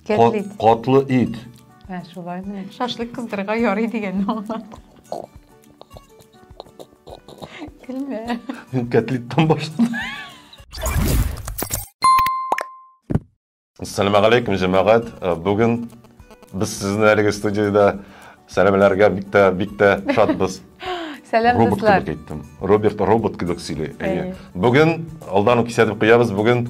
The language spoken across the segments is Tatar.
Кәтлит. Катлы ит. Ә, шулаймы? Шашлык кыздырырга ярый дигәнне аңлаттым. Көлмә. Мин кәтлиттән башладым. Ассаламу алейкум, җәмәгать. Бүген без сезне әлеге студиядә сәламләргә бик тә, бик тә шатбыз. Сәлам, Робот дуслар. кебек әйттем. Роберт робот кебек сөйли. Әйе. Бүген алдан ук кисәтеп куябыз, бүген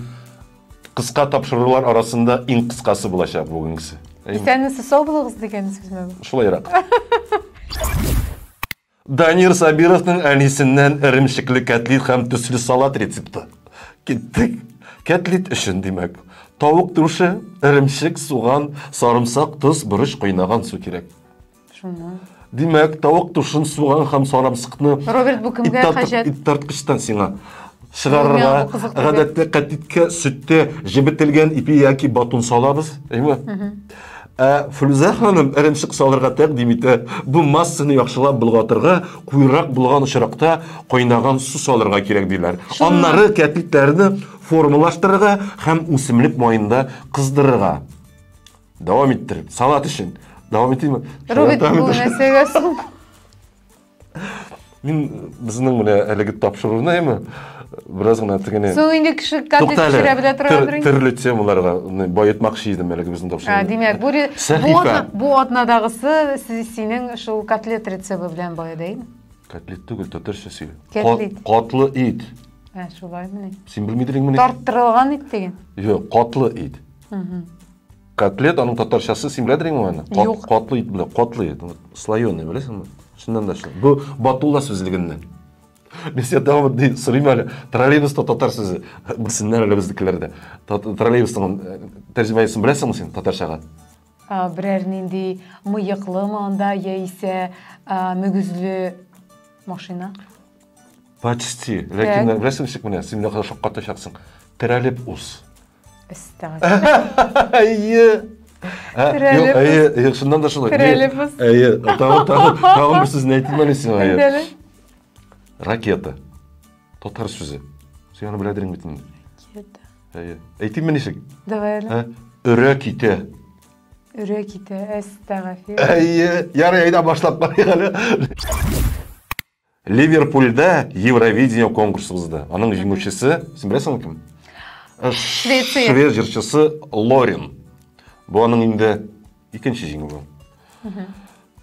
кыска тапшырулар арасында иң кыскасы булачак бүгенгесе. Әйеме? Исәнмесез, сау булыгыз дигән сүзме бу? Шулайрак. Данир Сабировның әнисеннән эремчекле кәтлит һәм төсле салат рецепты. Киттек. Кәтлит өчен, димәк, тавык түше, эремчек, суган, сарымсак, тоз, борыч, кайнаган су кирәк. Шуннан. Димәк, тавык түшен, суган һәм сарымсакны Роберт, бу кемгә хаҗәт? Иттарткычтан сиңа чыгарырга. Миңа бу кызык түгел. Гадәттә кәтлиткә сөттә җебетелгән ипи яки батон салабыз, әйме? Ә Флүзә ханым эремчек салырга тәкъдим итә. Бу массаны яхшылап болгатырга, куерак булган очракта кайнаган су салырга кирәк диләр. Аннары кәтлитләрне формалаштырырга һәм үсемлек маенда кыздырырга. Дәвам иттереп, салат өчен. Дәвам итимме? Роберт, бу нәрсәгә соң? Мин безнең менә әлеге тапшыруны әйме, бераз гына тегене. Соң инде кеше котлет пешерә белә торгандыр инде. Төрле темаларга баетмакчы идем әлеге безнең тапшыруны. Димәк, бу бу бу атнадагысы синең шул котлет рецепты белән баеды, әйме? Котлет түгел, татарча сөйлә. Котлет. Котлы ит. Ә, шулаймыни? Син белмидең мени? Тарттырылган ит диген. Юк, котлы ит. Котлет, аның татарчасы, син беләдер инде аны? Юк. Котлы ит белә, котлы ит, слоеный, беләсеңме? Чыннан да шул. Бу Батулла сүзлегеннән. Мин сиңа тагын бер сорыйм әле. Троллейбуста татар сүзе. Белсеннәр әле безнекеләр дә. Троллейбусның тәрҗемәсен беләсеңме син татарчага? Берәр нинди мыеклымы анда, яисә мөгезле машина? Почти. Ләкин беләсең ничек менә, син менә шаккатачаксың. Терәлеп уз. Әстәгъфирулла. Әйе. Терәлеп. Әйе, әйе, чыннан да шулай. Терәлеп уз. Әйе, тагын, тагын, тагын бер сүзне әйтим әле сиңа. Әйт әле. Ракета. Татар сүзе. Син аны беләдер бит инде. Ракета. Әйе. Әйтимме ничек? Давай әле. Өрә китә. Өрә китә, әстәгъфирулла. Әйе, ярый, әйдә башлап карыйк әле. Ливерпульдә Евровидение конкурсы узды. Аның җиңүчесе, син беләсеңме кем? Швеция. Швед җырчысы Лорин. Бу аның инде икенче җиңүе.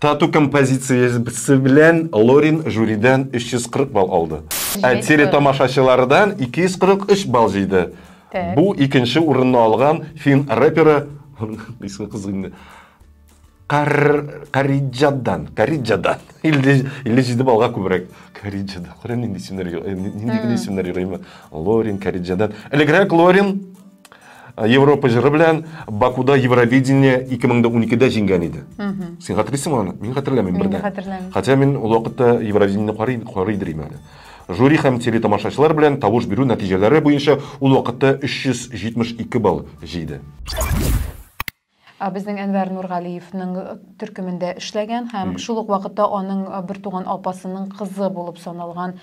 Тату композициясе белән Лорин жюридан 340 балл алды. Ә телетамашачылардан 243 балл җыйды. Бу икенче урынны алган фин рэперы, исеме кызык инде, Кариджадан, Кариджадан. 57 баллга күбрәк. Кариджадан. Кара нинди исемнәр, нинди генә исемнәр йөрими. Лорин, Кариджадан. Элегрәк Лорин Европа җыры белән Бакуда Евровидение 2012-дә җиңгән иде. Син хәтерлисеңме аны? Мин хәтерләмим Мин бердә. хәтерләмим. Хотя мин ул вакытта Евровидениене карый, карыйдыр идем әле. Жюри һәм телетамашачылар белән тавыш бирү нәтиҗәләре буенча ул вакытта 372 балл җыйды. Безнең Әнвәр Нургалиевның төркемендә эшләгән һәм шул ук вакытта аның бертуган апасының кызы булып саналган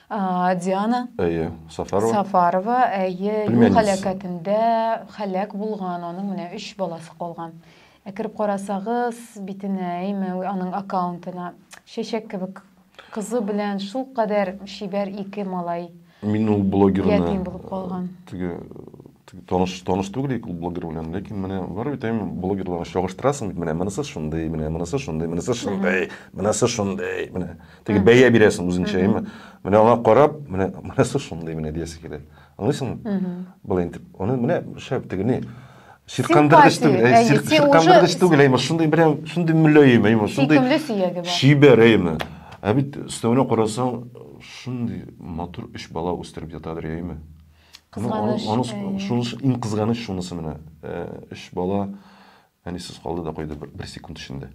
Диана Әйе, Сафарова. Сафарова, әйе, юл һәлакәтендә һәлак булган, аның менә өч баласы калган. Ә кереп карасагыз, битенә, әйме, аның аккаунтына чәчәк кебек кызы белән шулкадәр чибәр ике малай. Мин ул блогерны Ятим булып калган. Теге таныш, таныш түгел идек ул блогер белән, ләкин менә бар бит әйме блогерларны чагыштырасың бит, менә монысы шундый, менә монысы шундый, монысы шундый, монысы шундый, менә теге бәя бирәсең үзеңчә, әйме. Менә аңа карап, менә монысы шундый, менә диясе килә. Аңлыйсыңмы? Болай итеп. Аны менә шәп теге ни чиркандыргыч түгел, чиркандыргыч түгел, әйме, шундый прям шундый мөлаем, әйме, шундый Сөйкемле сөяге бар. Чибәр, әйме. Ә бит өстәвенә карасаң, шундый матур өч бала үстереп ятадыр, әйме. Кызганыч. Аны шунысы иң кызганыч шунысы менә. Өч бала әнисез калды да куйды бер секунд эчендә.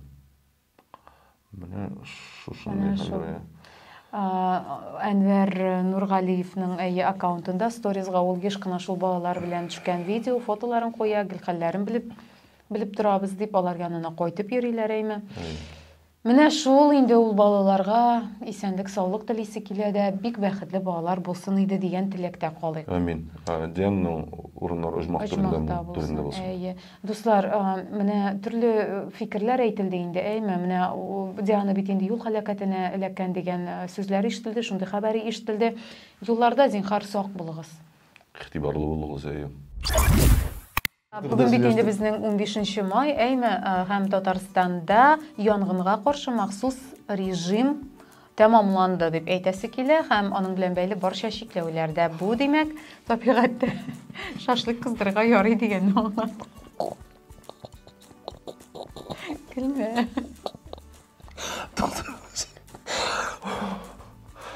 Менә шушындый хәлләр. Әнвәр Нургалиевның әйе аккаунтында сторизга ул еш кына шул балалар белән төшкән видео, фотоларын куя, гел хәлләрен белеп белеп торабыз дип, алар янына кайтып йөриләр, әйме. Менә шул инде ул балаларга исәнлек саулык телисе килә дә, бик бәхетле балалар булсын иде дигән теләктә калыйк. Амин. Диананың урыннары оҗмах түрендә булсын. Әйе. Дуслар, менә төрле фикерләр әйтелде инде, әйме? Менә Диана бит инде юл һәлакәтенә эләккән дигән сүзләр ишетелде, шундый хәбәр ишетелде. Юлларда зинһар сак булыгыз. Игътибарлы булыгыз, әйе. Бүген бит инде безнең 15 май, әйме, һәм Татарстанда янгынга каршы махсус режим тәмамланды дип әйтәсе килә һәм аның белән бәйле барча чикләүләр дә. Бу, димәк, табигатьтә шашлык кыздырырга ярый дигәнне аңлата. Көлмә.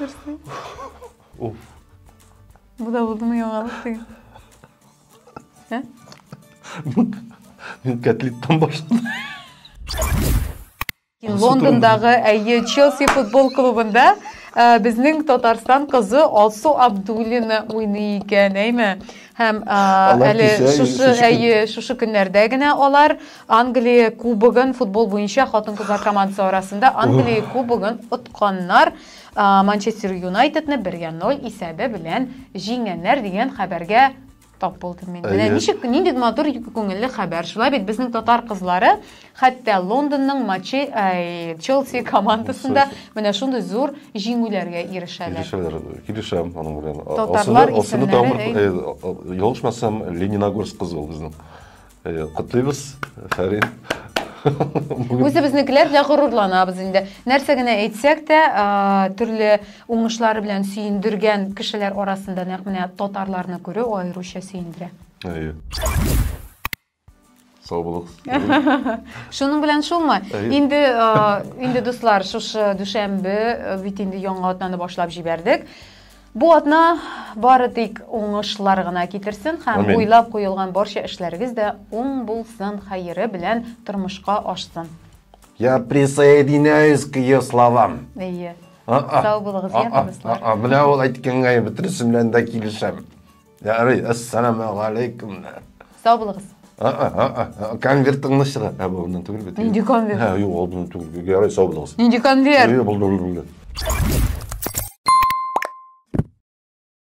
Нәрсә? Уф. Бу да булдымы яңалык дигән? Ә? Мин котлеттан башладым. Лондондагы әйе Челси футбол клубында э, безнең Татарстан кызы Алсу Абдуллина уйный икән, әйме? Һәм э, әле шушы әйе шушы көннәрдә генә алар Англия кубогын футбол буенча хатын-кызлар командасы арасында Англия кубогын отканнар. Э, Манчестер Юнайтедны 1-0 исәбе белән җиңгәннәр дигән хәбәргә тап булдым мин. Менә ничек нинди матур күңелле хәбәр. Шулай бит безнең татар кызлары хәтта Лондонның матчы Челси командасында менә шундый зур җиңүләргә ирешәләр. Ирешәләр. Килешәм аның белән. Татарлар исемнәре. Ялгышмасам, Лениногорск кызы ул безнең. Котлыйбыз, Фәрин. Үзебезнекеләр белән горурланабыз инде. Нәрсә генә әйтсәк тә, төрле уңышлары белән сөендергән кешеләр арасында нәкъ менә татарларны күрү аеруча сөендерә. Әйе. Сау булыгыз. Шуның белән шулмы? Инде, инде дуслар, шушы дүшәмбе бит инде яңа атнаны башлап җибәрдек. Бу атна бары тик уңышлар гына китерсен һәм Амин. уйлап куелган барча эшләрегез дә уң булсын, хәере белән тормышка ашсын. Я присоединяюсь к ее словам. Әйе. Сау булыгыз, я дуслар. Менә ул әйткәнгә бөтенесе белән дә килешәм. Ярый, ассаламу алейкум. Сау булыгыз. Конвертыңны чыгар. Ә, бу моннан түгел бит. Нинди конверт? Һә, юк, ул моннан түгел. Ярый, сау булыгыз. Нинди конверт? Юк, булды, булды, булды.